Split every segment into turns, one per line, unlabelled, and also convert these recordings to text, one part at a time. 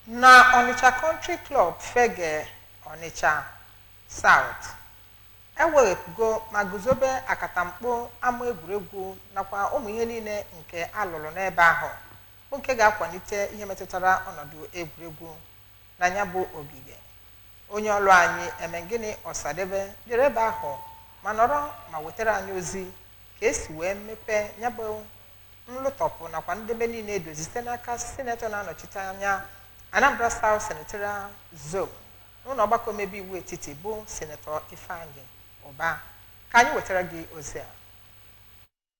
Na Onitsha Country Club, Fegge, Onitsha South, ewepụgo ma guzobe akatamkpo ama egwuregwu nakwa ụmụ ihe niile nke alụrụ n'ebe ahụ, bụ nke ga-akwalite ihe metụtara ọnọdụ egwuregwu na ya bụ ogige. Onye ọrụ anyị, Emengini Ọsadebe, jere ebe ahụ ma nọrọ ma wetara anyị ozi ka esi wee mepee ya bụ nlụtọpụ nakwa ndebe niile edozi site n'aka sinetọ na-anọchite anya Anambra South Senatorial Zone n'ụlọ ọgbakọ omebe iwu etiti, bụ Sinetọ Ifeanyi Ụba. Ka anyị wetara gị ozi a.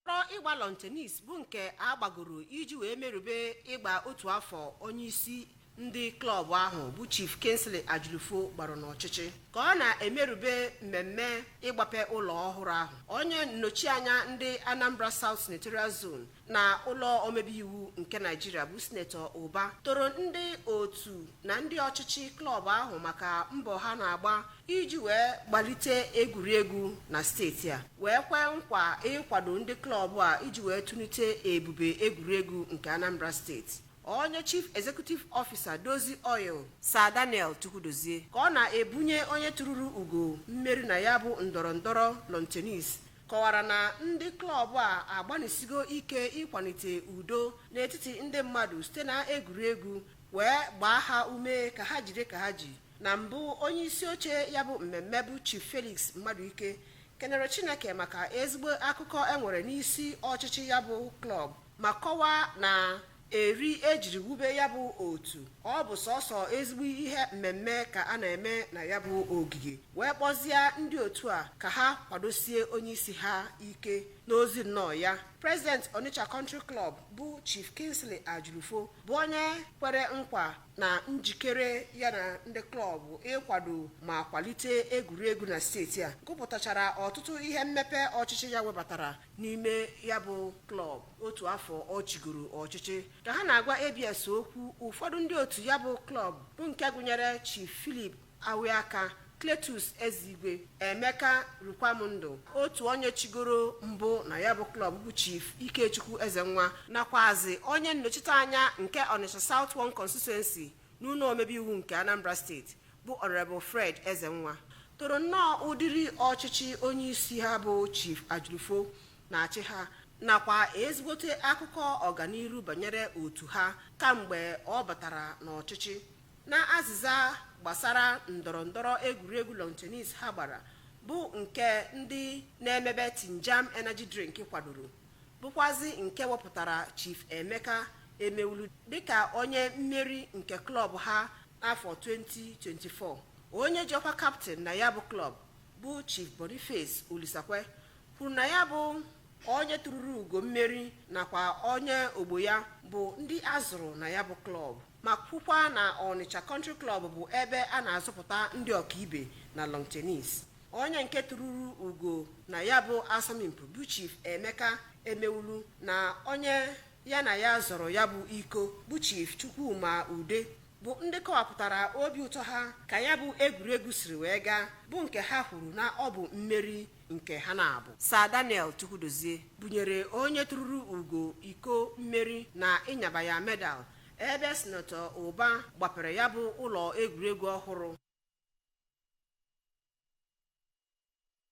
Ọrụ ịgba lawn tennis bụ nke a gbagoro iji wee merube ịgba otu afọ onyeisi ndị klọb ahụ, bụ Chief Kingsley Ajulufo, gbara n'ọchịchị. Ka ọ na-emerube mmemme ịgbape ụlọ ọhụrụ ahụ, onye nnọchianya ndị Anambra South Senatorial Zone na ụlọ omebe iwu nke Naijiria, bụ Sinetọ Ụba, toro ndị otu na ndị ọchịchị klọb ahụ maka mbọ ha na-agba iji wee gbalite egwuregwu na steeti a, wee kwee nkwa ịkwado ndị klọb a iji wee tụlite ebube egwuregwu nke Anambra Steeti. Onye Chief Executive Officer Dozie Oil, Sir Daniel Chukwudozie, ka ọ na-ebunye onye tụrụrụ ugo mmeri na ya bụ ndọrọ ndọrọ lawn tennis, kọwara na ndị klọb a agbanisigo ike ịkwalite udo n'etiti ndị mmadụ site na egwuregwu, wee gbaa ha ume ka ha jide ka ha ji. Na mbụ, onye isi oche ya bụ mmemme, bụ Chief Felix Mmadụike, kenere Chineke maka ezigbo akụkọ enwere n'isi ọchịchị ya bụ klọb, ma kọwaa na eri ejiri wube ya bụ otu, ọ bụ sọsọ ezigbo ihe mmemme ka a na-eme na ya bụ ogige, wee kpọzie ndị otu a ka ha kwadosie onye isi ha ike. N'ozi nnọọ ya, President Onitsha Country Club, bụ Chief Kingsley Ajulufo, bụ onye kwere nkwa na njikere ya na ndị klọb ịkwado ma kwalite egwuregwu na steeti a, gụpụtachara ọtụtụ ihe mmepe ọchịchị ya webatara n'ime ya bụ klọb otu afọ ọ chịgoro ọchịchị. Ka ha na-agwa ABS okwu, ụfọdụ ndị otu ya bụ klọb, bụ nke gụnyere Chief Philip Awiaka, Cletus Ezigwe, Emeka Rukwamndụ, otu onye chigoro mbụ na ya bụ klọb, bụ Chief Ikechukwu Ezenwa, nakwazi onye nnọchiteanya nke Onitsha South One Constituency n'ụlọ omebe iwu nke Anambra Steeti, bụ Honorable Fred Ezenwa, toro nnọọ ụdịrị ọchịchị onye isi ha, bụ Chief Ajulufo, na-achị ha, nakwa ezigbote akụkọ ọganiru banyere otu ha kamgbe ọ batara n'ọchịchị. Na azịza gbasara ndọrọ ndọrọ egwuregwu lawn tennis ha gbara, bụ nke ndị na-emebe Tinjam Energy Drink kwadoro, bụkwazi nke wepụtara Chief Emeka Emewulu dịka onye mmeri nke klọb ha n'afọ 2024, onye ji ọkwa captain na ya bụ klọb, bụ Chief Boniface Olisakwe, kwuru na ya bụ onye tụrụrụ ugo mmeri nakwa onye ogbo ya bụ ndị azụrụ na ya bụ klọb, ma kwukwa na Onitsha Country Club bụ ebe a na-azụpụta ndị ọkaibe na lawn tennis. Onye nke tụrụrụ ugo na ya bụ asọmpi, bụ Chief Emeka Emewulu, na onye ya na ya zọrọ ya bụ iko, bụ Chief Chukwuma Ude, bụ ndị kọwapụtara obi ụtọ ha ka ya bụ egwuregwu siri wee gaa, bụ nke ha kwuru na ọ bụ mmeri nke ha na-abụ. Sir Daniel Chukwudozie bunyere onye tụrụrụ ugo iko mmeri na ịnyaba ya medal, ebe Sinetọ Ụba gbapere ya bụ ụlọ egwuregwu ọhụrụ.